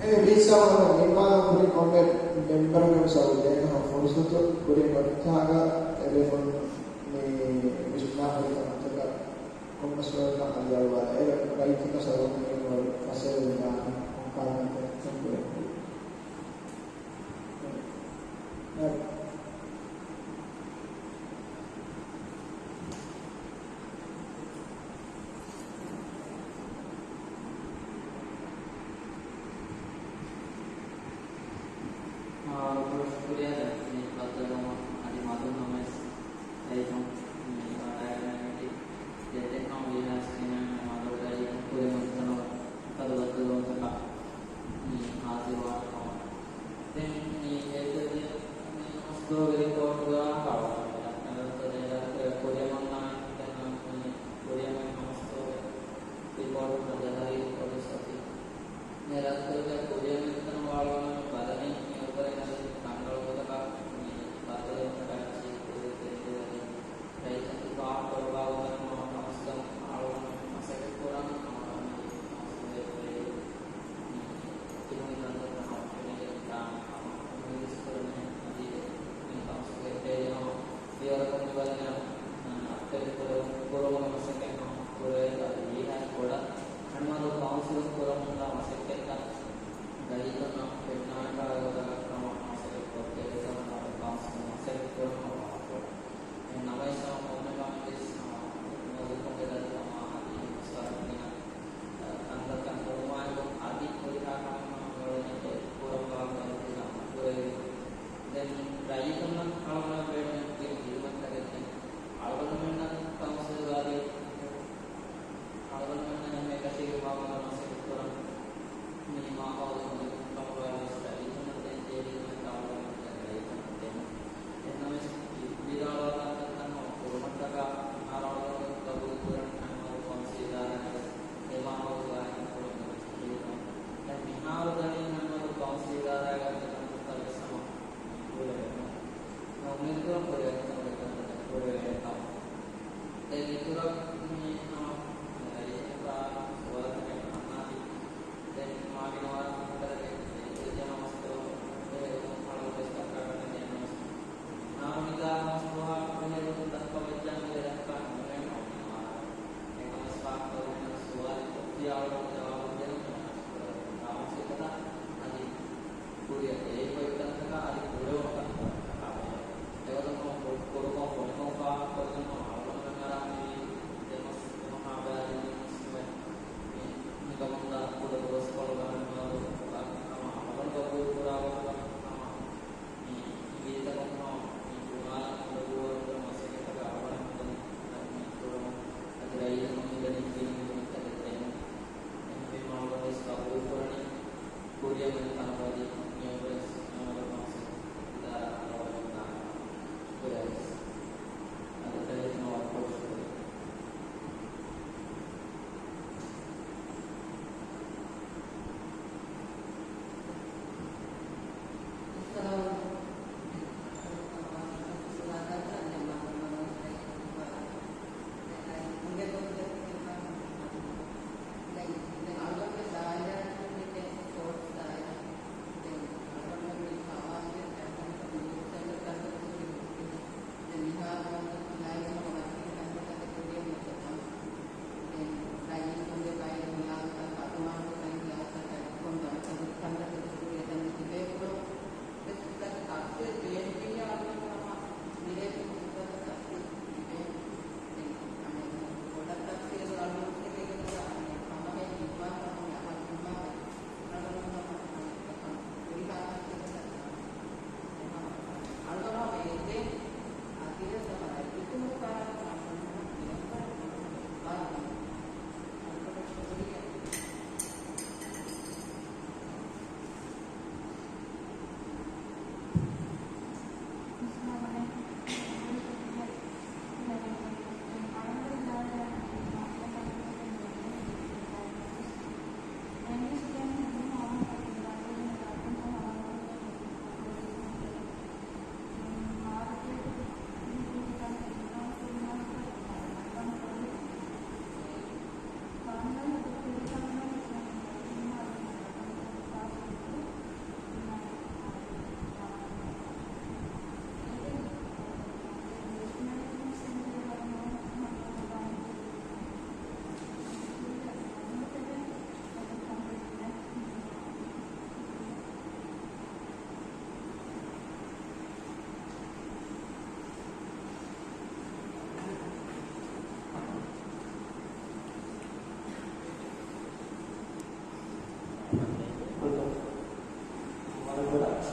އެ ވީސާ ވަނަ ނިންމާލަން ހުރި ކޮންމެ މެމްބަރުގެ ސަބަބު ދޭން ހަމަ ފުރުސަތު ކުރިން އޮތްތާގަ އެބޭފުޅުން މި ވިސްނާ ހުރި ކަމަށްޓަކާ ކޮންމެސް ވަރަކަށް އަލިއަޅުވާލާ އެ ރައްޔިތަކަށް ސަބަބު މި ވަރު ފަސޭހަ ވެދާނެ ކާރަންތެއް ކުރެއްވި. އާ، ބޮޑަށް ޝުކުރިއްޔާ. ދެން މި ބައްދަލުވުމަށް އަދި މަދުން ނަމަވެސް އެއީ މި ވަޑައިގަނެވޭ ދެތެއް ނޫން ވީހާވެސް ކިޔާނެ މަދުވެރި ކުރިމަތިތަނަށް އެކަލު ބައްދަލުވުންތަކަށް މި ހާޒިރުވާނެ ކަމަށް. ދެން މި ހޭދަދިޔަ މި ހޮސްދޯގެ ރިޕޯޓުގަ ހަވާލު ނަގަންތަ ދޭލަކު ކުރިއަމަންނާނެ ދެން މި ކުރިއަމަން ހަމަސްދޯގެ ރިޕޯޓު ހަދަހަރީ ކޮޑުސް އޮތީ. މި ރައްތަރުގެ ކުރިއަމަންތަން ވާޅުވަން ބަލަނީ މިއަށްވުރެ ހަދި ކަންގަޅު ގޮތަކަށް މި ބައްދަލުވުމަކަށް އެއްޗެހި ކުރިއަށް ގެންދެވޭ. ރައްޔިތުން ފާހަގަކުރައްވާ ގޮތަށް ހަމަ ކައުންސިލުން އަޅުގަނޑު މަސައްކަތް ކުރަން ހަމަ ކަމެއް ކައުންސިލުގެ ތިބުނީ ކަންތައްތައް ހަމަ ފެނިގެން ދާނެ ހަމަ އުއްމީދުވެސް ކުރަން އަދި މި ކައުންސިލުގެ ތެރޭ ހަމަ ފިޔަވަޅަކުން މި ބަލަނީ އަ، އަތްތެރިކުރު-، ކުރުމުގެ މަސައްކަތް ހަމަ ކުރެވޭތޯ އަދި ވީހާވެސް ބޮޑަށް އަނެއްމަދު ކައުންސިލުން ކުރަމުންދާ މަސައްކަތްތައް ރައްޔިތުންނަށް ފެންނާނެ ކަހަލަ ގޮތަކަށް ހަމަ މަސައްކަތް ކޮށްދޭތޯ އަނެއްމަދު ކައުންސިލުން މަސައްކަތް ކުރަން ހަމަ ވާނެ. އެހެން ނަމަވެސް ހަމަ ކޮންމެ ކަމެއްގެ ހަމަ މުވައްޒަފުންގެ ދަތި ހަމަ އަދި މަސްވާރަކުން ގިނަ ކަންތައްތައް ކުރުމާއެކު އަދި ހުރިހާ ކަމެއް ހަމަ މިއުޅެނީ އެ ކުރައްވާ ގޮތަށް ނުކުރެވޭ. ދެން ރައްޔިތުންނަށް އަޅުގަނޑަށް ބޭނުން ދިން ހިދުމަތްތަކެއް ދެން އަޅުގަނޑުމެންނަށް ކައުންސިލުގައި އަޅުގަނޑުމެންނަށް އެންމެ އެކަށީގެންވާ ގޮތަށް މަސައްކަތް ކުރަން މި މާހައުލު ހުރި ކަމުގައިވެސް ރައްޔިތުންނަށް ދޭން ޖެހޭ ހިދުމަތްތައް އަޅުގަނޑުމެން ރައްޔިތުންނަށް ދޭން. އެހެންނަމަވެސް ވިދާޅުވާ ކަންތައްތައް ހަމަ ކުރުމަށްޓަކާ މިހާރު އަޅުގަނޑު ގަބޫލުކުރަން އަނެއްމަދު ކައުންސިލް އިދާރާއަކަށް އެ މާހައުލުގައި ކުރަން ދެން އެހެން މިހާރު ދަނީ އަނެއްމަދު ކައުންސިލް އިދާރާގަ މި ކަންތައްތައް ވެސް ހަމަ ކުރެވޭނެ. އުއްމީދުކުރަން ކުރެވޭނެ ކަންތައް ކުރެވޭނެ ކަމަށް. ދެން އިތުރަށް މި ހަމަ ރައްޔިތުންނަށް ސުވާލުތަކެއް އަންނާތީ. ދެން މާ ގިނަވާނެ ކަންތައްތަކެއް ދެން އެ ޖަހާ މަސްތަކުން ބެހޭ ގޮތުން އަޅުގަނޑު ވެސް ދައްކާ ގަންނަނީ އެންމެ މިހާރު މިދާ މަސް ދުވަހާ ބެހޭ ގޮތުން ދައްކަވައްޖާ މި ދައްކާ ނުވޭނެ އޮންނަ މާ. އެކަމަސް ފާހަގަކޮށްލެވުނު ސުވާލެއް ކޮށްފިއްޔާ އަޅުގަނޑު ޖަވާބު ދޭނަން މަނާސްކުރަން. ދާމަސް އެކަތަ އަދި ކުރިއަށް އެއް ގޮތްކަންތަކާ އަދި ކުރެވުނު ކަންތަކާ ބެހޭ. އެގޮތުން ކުރުކޮށް ފޮނިކޮށް ފާހަގަކޮށްލަން އަޅުގަނޑުމެން އަރާ މި ދެމަސް ދެމަހާ ބައި ދެމަސް ނުވެ. މި ހިނގަމުންދާ ކުޑަ ދުވަސްކޮޅުގަ އަންމާދު ހަމަ އަޅުގަނޑު ގަބޫލު ކުރާ ގޮތުގަ ހަމަ މި ހިނގިލިތަކުން ހަމަ މި ބުނާލަން ކުޑަދުވަހު މަސައްކަތަކަށް އަޅުގަނޑު މި ކުރަމުން އަދި ރައްޔިތުން މިދަނީ ކިޔުން ހިދުމަތްތަކެއް ދޭން. އެހެންވީމާ އަޅުގަނޑު ވެސް ގަބޫލު ކުރަނީ ކުރިއަށް މި ތަނަވަދި މިއަށްވެސް އަމަލު ކައުންސިލް އިދާރާ އަންނަވަން ކުރެވެސް. އަދި ތަރި ތަނަވަ ކޯށް ކުރެވެ.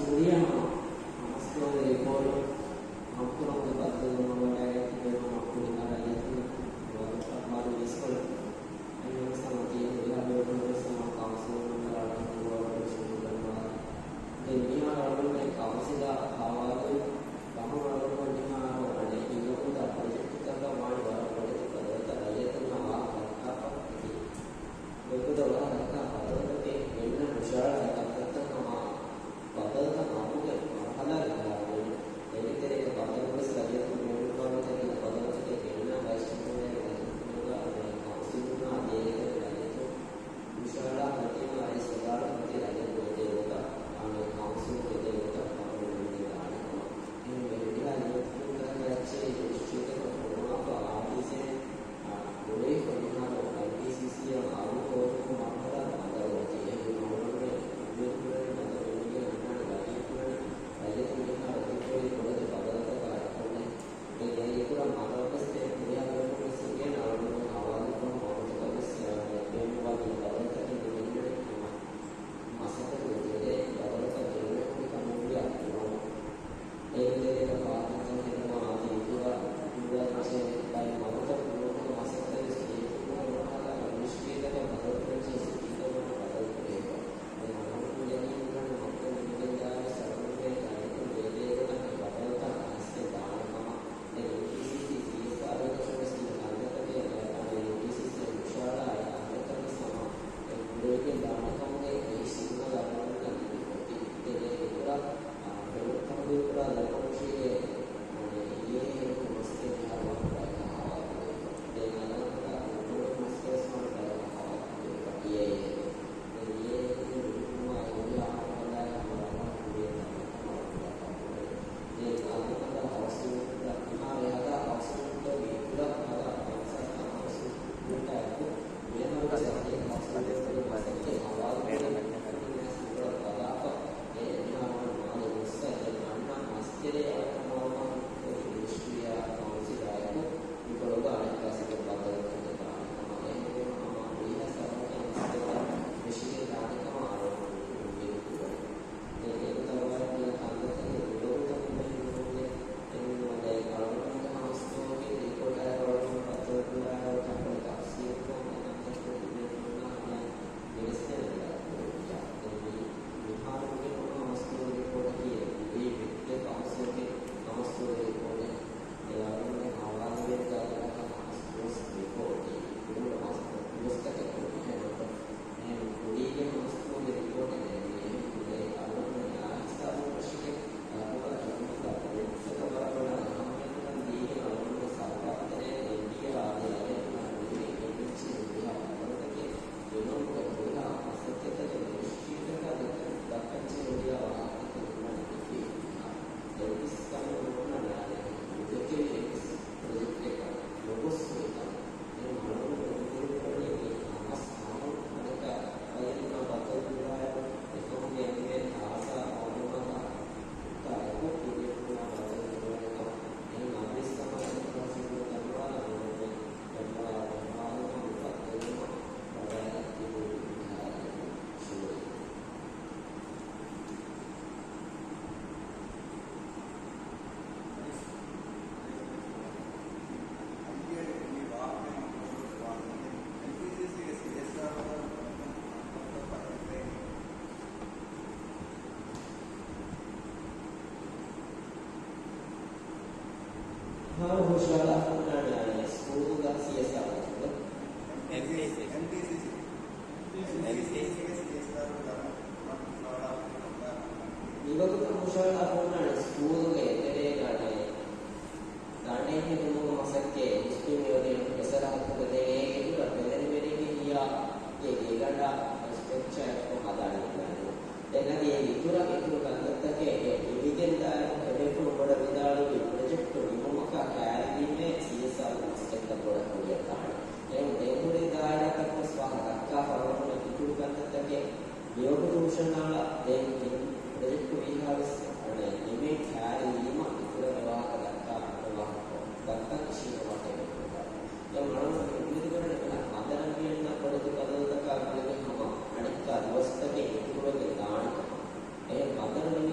ކުރިޔަށް ހަމަ ހަމަސްކޮށް ރިޕޯޓު ހަމަކުރުމުގެ ބައްދަލުވުމަށް ވަޑައިގަތީ ވާރު އަހުމަދު އިސްކޮޅެއް. އެހެންވެސް ހަމަ ތިޔަ ހުރިހާ ބޭފުޅުން ވެސް ހަމަ ކައުންސިލުން ރާއްޖެ ހުޅުވާ ވަރަށް ޝުކުރު ދަންނަވާ. ދެން މިހާރު އަޅުގަނޑުމެން ކައުންސިލާ ހަވާލުވި ފަހުން އަޅުގަނޑު މިހާރު އަނެއް ހިނގަމުންދާ ޕްރޮޖެކްޓްތަކަށް ވާނީ ވަރަށް ބޮޑެތި ބަދަލުތައް ރައްޔިތުންނަށް ވާހަކަ ދައްކާފަ އެކި. އެގޮތަށް ވާހަކަ ދައްކާ ބަދަލުތަކެއް ގެންނަ ހުށަހަޅާ ކަންތައްތައް ހަމަ ބަދަލުތައް އައުމުގެ މަރުހަލާގެ ކަލާނގެވެ. އޭގެ ތެރޭގަ ބަދަލުވެސް ރައްޔިތުން ބޭނުންވާ ގޮތަކީ ބަދަލުތަކެއް ގެންނާ ވައިސް ޗެއަރމަންގެ މަޖިލީހުގަ ކައުންސިލުންނާ ދޭތެރެ ރައްޔިތުން ހުށަހަޅާ ފަތިމާ ރައީސް ވިދާޅުވި ގޮތަށް ރައްޔިތުން އެދޭ ގޮތަށް އާންމު ކައުންސިލުން އެދޭ ގޮތަށް މަގު ނިންމިގެން ދާނެ ކަމަށް. އެހެންވެ ހުރިހާ ލިޔެފިލުންތަކަކީ އެއްޗެހި ރަޖިސްޓްރީތަކަށް ފޮނުވާފަ އާ ޑީސީ އާ، ކުރެވިފަ މިހާރު އައިޕީސީސީއަށް އައުޓް ކޮށްދިނުމުގެ މަރުހަލާގެ ބަދަލުވަތީ. އެހެންވީމަ އަޅުގަނޑުމެން އުއްމީދުކުރަނީ ބަދަލު އެނގިގެން އަންނާނެ ރައްޔިތުންނަށް. ރައްޔިތުން މިހާރު އެދިފައި ބޮޑެތި ބަދަލުތަކާ އެއްކޮށްލަން. ދެން އޭގެ އިތުރަށް މަދަރުސާ ދެން ހުރިހާ ބޭފުޅުން ވެސް އެނގޭނެ އަޅުގަނޑުމެން ހަވާލުކޮށް ވަގުތަކަށް ވެސް ބޭނުންވާ ގިނަ ބަދަލުތަކެއް ނުގެންނަނީ ހަމަ މަސައްކަތުގެ ތެރޭ ބަދަލުތައް ގެންނަން ހުރި ކަމުގައި ކުރަމުން. އޭގެ ތެރޭގަ ފާހަގަކޮށްދެން އަދި އިތުރަށް ދުވަސް މަސް ބައެއް މަގުތައް ކުރުމުގެ މަސައްކަތްވެސް ކުރިއަށް އެކު މަރުހަލާގަ މިނިސްޓްރީތަކަށް ބަދަލުކުރަންޖެހޭ ސިޓީތައް ވަންނަ ބަދަލުކުރެވިފަ. ދެން އަޅުގަނޑު މިދަނީ އިންގިރޭން މައްކަން ނިމިގެންދާވެސް އަޅުގަނޑުމެން ރައްޔިތުން އެދޭ ގޮތަށް މި ބަދަލުތައް އައިސްގެން ދާނެ ކަމަށް. ދެން އެމްޓީސީސީ ސީއެސްއާރުގެ ކަށަވަރު ވެސް ކަންތައްތަކެއް އަންނައިރު އެމްޓީސީސީ ހުށަހަޅާ އެ ކަންތައްތައް ވެސް ހަމަ އެ ކުރެވިގެން ދާނެ ކަމުގެ އެހީ ސިގްނަލް އަޅުގަނޑުމެންނަށް ލިބިފަ އޮތީ. ދެން އޭގެ އިތުރަށް، އާ، ފެނުން ތަހުދީރުކުރާ ދަރިފުޅު ހުށީގެ، އާ، އިއްޔެ ހެން މަސްތެރި ހަރުވަން ބަޔަކަށް ހަވާލުކުރެވިފަ. ދެން އަދަންކަކާ ކުންފުނި މަސްތެރި ސްމާން ބަޔަކަށް ހަވާލުކުރެވިފަ. އިއްޔެ ހެން ނުނިކުމާ އެހުރި އާ ހަވާލާ ހަމަ ރަމާ ކުރިޔަށް ދާނެ ކަމަށް އަޅުގަނޑު ދައްކާފަ އޮތް. ދެން އަދަންކަކާ ހައުސް ޔުނިޓްތައް މިހާރު ހަދާ ހައުސް ޔުނިޓްތަކުގެ އިތުރަށް ހަދާ ފަންސާސް ހައުސް ޔުނިޓާއެކު މިހާރު ހައުސް ޔުނިޓްތަކުގެ މަސައްކަތް ހަވާލުކުރެވި އަދި މިހާރު ވަރަށް ބަލާފަ އެ މިހާރު މާލެ ނުއްސަ ދެން އަންނަ މަސްތެރޭ އަޅުކަމާވުމަށް އޮތީ މިނިސްޓްރީއާ ކައުންސިލާއެކު މިކޮޅުގަ އަނެއްކާ ސިކަން ބައްދަލުކޮށްދެއްވާނެ ކަމަށް. އެހެންވީމަ ހަމަ ހުރިހާ ސަރަހައްދު މަސްތެރިތައް ފެށިގެން ދާނެ ކަމަށް އަޅުގަނޑު އުއްމީދު ކުރަނީ. ދެން އެގޮތަށް ވާތީ ކަންތައްތަކެއް ދުލަވުންތަކުން ބެހެއްޓުމުގެ އެންމެ އަޅުގަނޑުމެންގެ ހަމަސްތޯގެ ރިޕޯޓާއި ރޯލުން ބައްދަލުކުރާއިރު ތަކުނި ތަފްސީލުކޮށް އެކަންތައްތަކުން ބޭފުޅުންނާ ހަމަ ގެނެސްދޭނެ ބަލާކުރެވިއްޔާ. ދެން މި މިހާރު އުޅޭ ހަމަސްތޯގެ ރިޕޯޓަކީ އެ މި ވިއްޔަ ކައުންސިލްގެ ހަމަސްތޯގެ ރިޕޯޓެއް. އެ އަޅުގަނޑުމެން ހަވާލުވެރި ގާތުގަ ހަމަސް ދުވަސް ރިޕޯޓް ކުރުމުން މަސް ދުވަސްތަކެއް ކުރި ހެމަކޮށް އެހެން ކުރީގެ ހަމަސްތޯގެ ރިޕޯޓެއް ނެރެނީ. އެހެން ކުރޭ އަޅުގަނޑުމެން އާ ހިސާބުން ފެށިގެން ދައްކުމަށް ޖުމްހޫރު ކުރިން އެތައް ވަރަށް ބޮޑަށް އަހައްމިއްޔަތުކަން ދީގެން އަޅުގަނޑުމެން ސަރުކާރު ތެރޭ އެމްޑީއާ އަދި ރައްޔިތުންނަށް ނުހިމެނި އެމްއެޗްއޭ ހުރިހާ ބަދަލުތަކެއް ގެނައުމުގެ ހުރިހާ މަސައްކަތްތަކެއް މިނިސްޓްރީތަކަށް ދައްކަން ދައްކަންޖެހޭ ހުރިހާ ވާހަކަތަކެއް ހުންނަނީ އެއްވެސް ކަމެއް ނުބުނަން އަނެއް ނުދެކެވި އެއްވެސް ޕްރޮޖެކްޓެއް ނުގޮސް ހުރިކަމަށް. އެހެން އަޅުގަނޑު އުއްމީދު ކުރަނީ މި ހަމަސް ހަމަ އަނެއްކާ ރައްޔިތުންނާ ބައްދަލު ކުރާއިރު އެކަމުގެ އެންމެ ތާޒާ މައުލޫމާތުތައް އެކު ތިބޭފުޅުންނާ ބައްދަލު ކުރެވޭ ކަމަށް. އެހެން އަދިވެސް ސަމާލުކަން ދަންނަވާލާ ނުވަތަ ދަންނަވާ ދަންނަވާލުމަށް މި ބައްދަލުވުމަށް ވަޑައިގަތް ތިބި މިހާރު ޝުކުރިއްޔާ. ހާރު ހުށަހަޅާފަ ހުންނާނެ އަނެއް ސްކޫލްގަ ސީއެސްއާރު ގޮތުގަ. އެމްޓީސީސީ. އެމްޓީސީސީ. އެމްޓީސީސީގެ ސީއެސްއާރު ގަރަންޓް ކުރަން ހުށަހަޅާފަ ހުންނާނެ. މިވަގުތު ހުށަހަޅާފަ ހުންނާނެ ސްކޫލްގެ އެތެރޭގަ އަނެއް ދަނޑެއް ހެދުމުގެ މަސައްކަތް މުސްލިމް ޔޫނިއަން އެ ސަރަހައްދުގަ ދެން އޭގެ އިތުރަށް ބެލެނިވެރިންގެ ހިޔާ އެ ގޭގަނޑާ ސްޓްރަކްޗާ އެއްކޮށް ހަދާނެ ބުނާނެ. ދެން އަދި އޭގެ އިތުރަށް އިތުރު ކަންތައްތަކެއް އެ ލިބިގެންދާއިރު އެބޭފުޅުން ބޮޑަށް ވިދާޅުވީ ޕްރޮޖެކްޓު ނިމުމަކާ ކައިރިވީމޭ ސީއެސްއާރު މަސައްކަތްތައް ބޮޑަށް ކުރިއަށް ދާނެ. ދެން ދެން ހުރި ދާއިރާތަކުވެސް ފަހަށް ދައްކާފަ އަޅުގަނޑުމެން އިތުރު ކަންތައްތަކެއް މިވަގުތު ހުށަނާޅާ ދެން ޕްރޮޖެކްޓު ވީހާވެސް އަނެއް ނިމެން ކައިރިވީމަ އިތުރަށް މި ވާހަކަ ދައްކާ އަންނަ ވާހަކަ ދައްކަން އިށީނދެވާ ކަމެއް ނުވާ. ދެން އަޅުގަނޑު އުއްމީދު ކުރަނީ މިހާރު ބަނދަރަށް ގެންނަ ބޮޑެތި ބަދަލުތަކާ ގުޅިގެން ހަމަ އަނެއްކާ ދުވަސްތަކެއް އިތުރުވެގެން ދާނެ ކަމަށް. އެހެން ބަނދަރު މި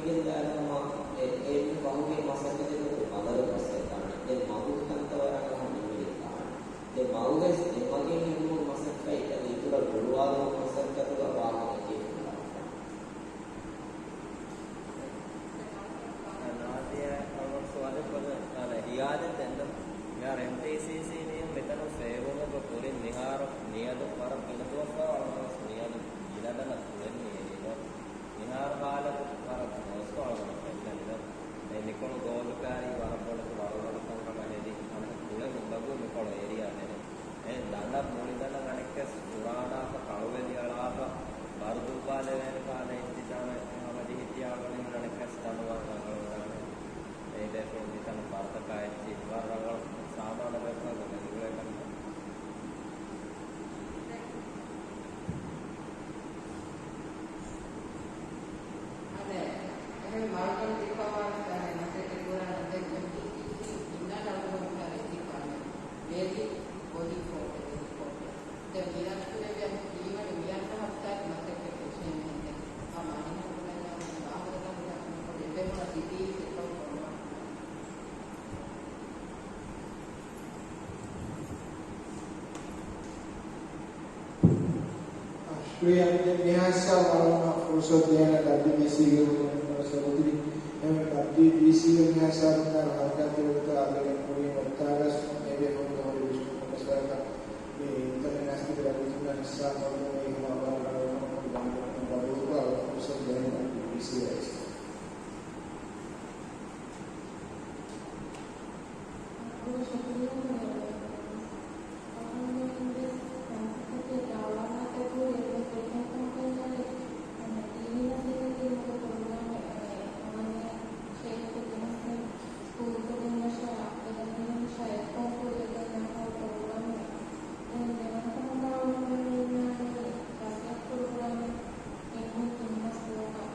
މިރަށުގައި ވީމަ މިއަންނަ ހަފްތާގެ މަސައްކަތް ކެއްޗެއް ނެތް. އާ މާހިން ހުކުމެއް ވާހަކަތައް ހުރި ހަމަކޮށް އެބެހުނަ ސިޓީ ސެޓް އައުޓް ކޮށްލަން. ޝުކުރިއްޔާ. މިހާ ހިސާބުން ފުރުސަތު ދޭނަ ޑަބްލިއުބީސީގެ ސަރުތިރި އެ ޑަބްލިއުބީސީގެ މިހާ ހިސާބުން ހަރަކާތްތެރިވެތަ އަދި ކުރިން ވައްތާގަސް އެބެ ހުރި ހުރި ވިސްނުމުގެ ސަރަކަށް މި އިންޓަރނެޓް ރައްޔިތުންނަށް ހިއްސާ ކޮށްލުމުގެ އިހުމާލު ބަނދުކޮށް ބަދަލުކޮށް ފުރުސަތު ދޭނަ ޑަބްލިއުބީސީ އައިސް. އަޅުގަނޑު ޝުކުރިއްޔާ ކުރަން. އަޅުގަނޑުމެން ވެސް ކޮންމެ ދާވާތަކަށް ކުރި އެއްވެސް ދެކެން ކަމުގައި ދާނެ. އަނެއް ދީނަށް ދިނުމުގެ ޕްރޮގްރާމެއް އަނެއް އަޅުގަނޑުމެން ޝޭޚް ދިނުސް ސްކޫލްތަކުން ވެސް އަޅުގަނޑުމެން ޝައި ކޮންކޫލް ދެކެން ކަމުގެ ޕްރޮގްރާމެއް. ދެން ދެވަނަ ކަމަކަށް އަޅުގަނޑުމެން ނާނީ ކަސްރަތު ޕްރޮގްރާމެއް އެންމެ ތިން މަސް ދުވަހަށް.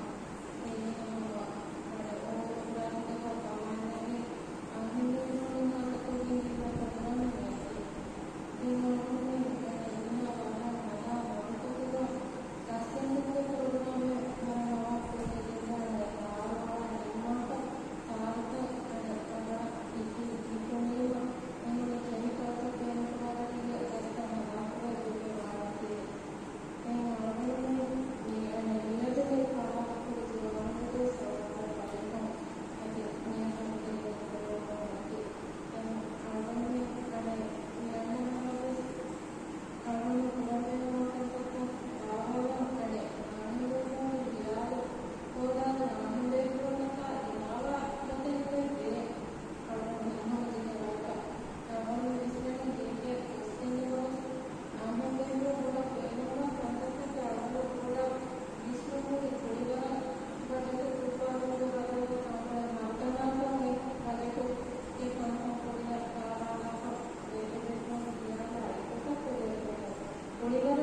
ދެން އަޅުގަނޑުމެން މި އަނެއް މިއަދުގެ ކާރަކުރި ޒުވާނުންގެ ސަވާލަށް ބަލިކޮށް، އަދި މިއަދު މި ދެން އަޅުގަނޑުމެން އަނެއް މި އަންނަ މިހާރުވެސް އަޅުގަނޑު ކުރަން ބޭނުންވާ ކަންތައްތައް ދާހަލަން އަނެއް އާންހެންވެރިންގެ ޚިޔާލު ހޯދާދޭ އާންހެން ބޭފުޅުންނަކާ ދިމާވާ ގޮތެއް ނުވެ ދޭ. އަޅުގަނޑު ހަމަ ދިން ރަށްތައް އަޅުގަނޑު ވިސްނަނީ ދިންގެ ގޮސްގެން ނުވަސް އާންހެން ބޭފުޅުން ބޮޑަށް ބޭނުންވާ ކަންތައްތަކެއް އަޅުގަނޑު ބޮޑަށް ވިސްނުމުގެ ކުޅިވަރަށް ބަޖެޓު ކުރުވާލުމުގެ ބަދަލުގަ ކަނބަލަށް މައްދަމާކަން އެ ބަޖެޓު އެ ކަންކަން ކުރިއަށް ދާވާލާފަ ބޭބެ ބޭފުޅުން ކިޔާފަ އެކަކަށް ކުރިއަށް ދެން ކުޅިވަރަށް